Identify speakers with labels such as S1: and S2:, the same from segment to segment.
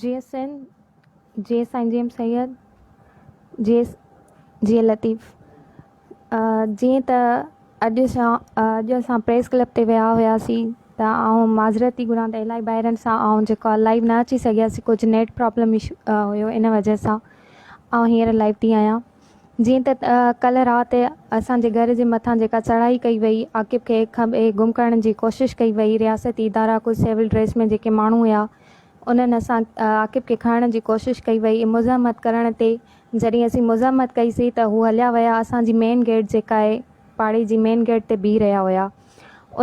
S1: جيئي سنڌ جيئي سائين جي ايم سيد جيئي جيئي لطيف جيئن ته اڄ اسان اڄ اسان پريس ڪلب تي ويا هياسين ته آئون معذرت ٿي گهران ته الاهي ڀائرن سان آئون جيڪو آهي لائيو نه اچي سگهيس ڪجهه نيٽ پرابلم اشو هيو ان وجه سان آئون هينئر لائيو ٿي آهيان جيئن ته ڪلهه رات اسان جي گهر جي مٿان جيڪا چڙهائي ڪئي وئي، عاقب کي کنڀي گم ڪرڻ جي ڪوشش ڪئي وئي، رياستي ادارا ڪجهه سول ڊريس ۾ جيڪي ماڻهو هيا انهن اسان عاقب کي کڻڻ جي ڪوشش ڪئي وئي، مزاحمت ڪرڻ تي جڏهن اسين مزاحمت ڪئي سين ته هو هليا ويا، اسان جي مين گيٽ جيڪا آهي پاڙي جي مين گيٽ تي بيهي رهيا هيا،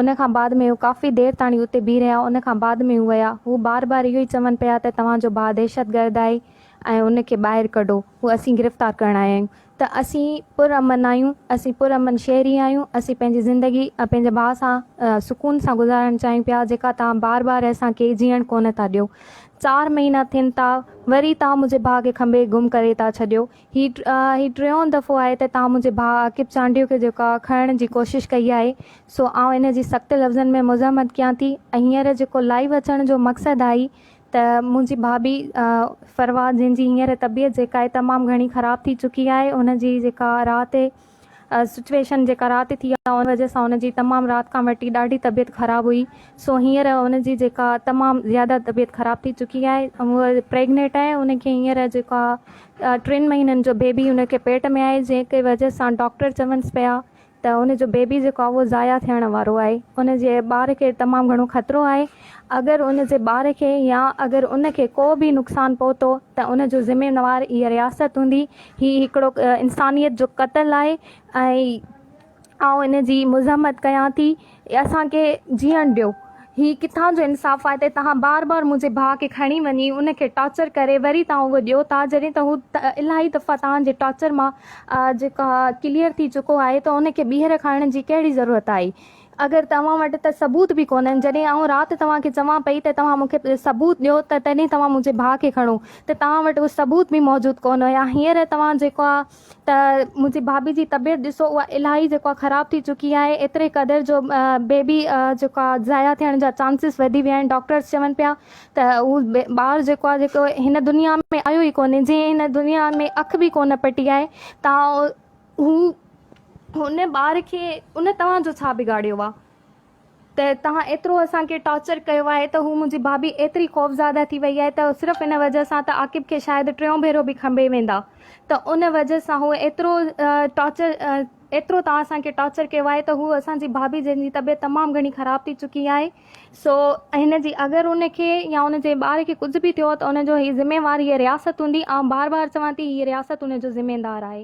S1: ان کان بعد ۾ هو ڪافي دير تاڻي اتي بيهي رهيا، ان کان بعد ۾ هو ويا، هو بار بار اهو ئي چون پيا ته توهان جو ڀاء دهشتگرد آهي ۽ ان کي ٻاهر ڪڍو، هو اسين گرفتار ڪرڻ آيا آهيون ته اسين پر امن آهيون، اسين پر امن شهري آهيون، اسين پنهنجي زندگي پنهنجي ڀاء سان سڪون سان گذارڻ چاهيون پيا، جيڪا توهان بار بار اسان کي جيئڻ ڪونه ٿا ڏيو. چار مهينا ٿين ٿا وري توهان منهنجي ڀاء کي کنڀي گم ڪري ٿا ڇڏيو. هي هي ٽيون دفعو آهي ته توهان منهنجي ڀاء عاقب چانڊيو کي جيڪو آهي کڻڻ جي ڪوشش ڪئي آهي، سو آئون ان جي سخت لفظن ۾ مذمت ڪيان ٿي ۽ هينئر جيڪو لائيو اچڻ جو مقصد آهي ته منهنجي ڀاڀي فروا جنهن جي هينئر طبيعت جيڪا آهي تمام گهڻي خراب ٿي چڪي آهي ان جي جيڪا رات سچويشن جيڪا رات ٿي آهي ان وجه سان ان جي تمام رات کان وٺي ڏاڍي طبيعت خراب هئي سو هينئر ان جي جيڪا تمام زياده طبيعت خراب ٿي چڪي آهي هوء پريگنيٽ آهي ان کي هينئر جيڪا ٽن مهينن جو بيبي ان کي پيٽ ۾ آهي جنهن کي وجه سان ڊاڪٽر چونس پيا ته ان جو بيبي جيڪو آهي اهو ضايع ٿيڻ وارو آهي ان جي ٻار کي تمام گهڻو خطرو آهي اگر ان جي ٻار کي يا اگر ان کي ڪو به نقصان پهتو ته ان جو ذميوار هيء رياست هوندي هي هڪڙو انسانيت جو قتل آهي ۽ آئون ان جي مذمت ڪيان ٿي اسان کي جيئڻ ڏيو. هي ڪٿان جو انصاف آهي ته توهان بار بار منهنجي ڀاء کي کڻي وڃي ان کي ٽارچر ڪري وري توهان اهو ڏيو ٿا جڏهن ته هو الاهي دفعا توهان جي ٽارچر مان جيڪا ڪليئر ٿي چڪو آهي ته ان کي ٻيهر کڻڻ جي ڪهڙي ضرورت آهي اگر توهان وٽ ته ثبوت به ڪونهن جڏهن آئون رات توهان کي چوان پئي ته توهان مون کي ثبوت ڏيو ته تڏهن توهان منهنجي ڀاء کي کڻو ته توهان وٽ اهو ثبوت به موجود ڪونه هيا هينئر توهان جيڪو آهي ته منهنجي ڀاڀي جي طبيعت ڏسو اها الاهي جيڪو آهي خراب ٿي چڪي آهي ايتري قدر جو بيبي جيڪو آهي ضايع ٿيڻ جا چانسز وڌي ويا آهن ڊاڪٽرس چون پيا ته هو ٻار جيڪو آهي جيڪو هن دنيا ۾ آيو ئي ڪونهي جنهن هن دنيا ۾ اک به ڪونه پٽي آهي تان هو هن ٻار کي ان توهان جو ڇا بگاڙيو آهي ته توهان ايترو اسان کي ٽارچر ڪيو آهي ته هو منهنجي ڀاڀي ايتري خوفزده ٿي وئي آهي ته صرف ان وجه سان ته عاقب کي شايد ٽيون ڀيرو به کنڀي ويندا ته ان وجه سان هو ايترو ٽارچر ايترو توهان اسان کي ٽارچر ڪيو آهي ته هو اسان جي ڀاڀي جنهن جي طبيعت تمام گهڻي خراب ٿي چڪي آهي سو هن جي اگر ان کي يا ان جي ٻار کي ڪجهه به ٿيو ته ان جو هي ذميوار هيء رياست هوندي آئون بار بار چوان ٿي هيء رياست ان جو ذميدار آهي.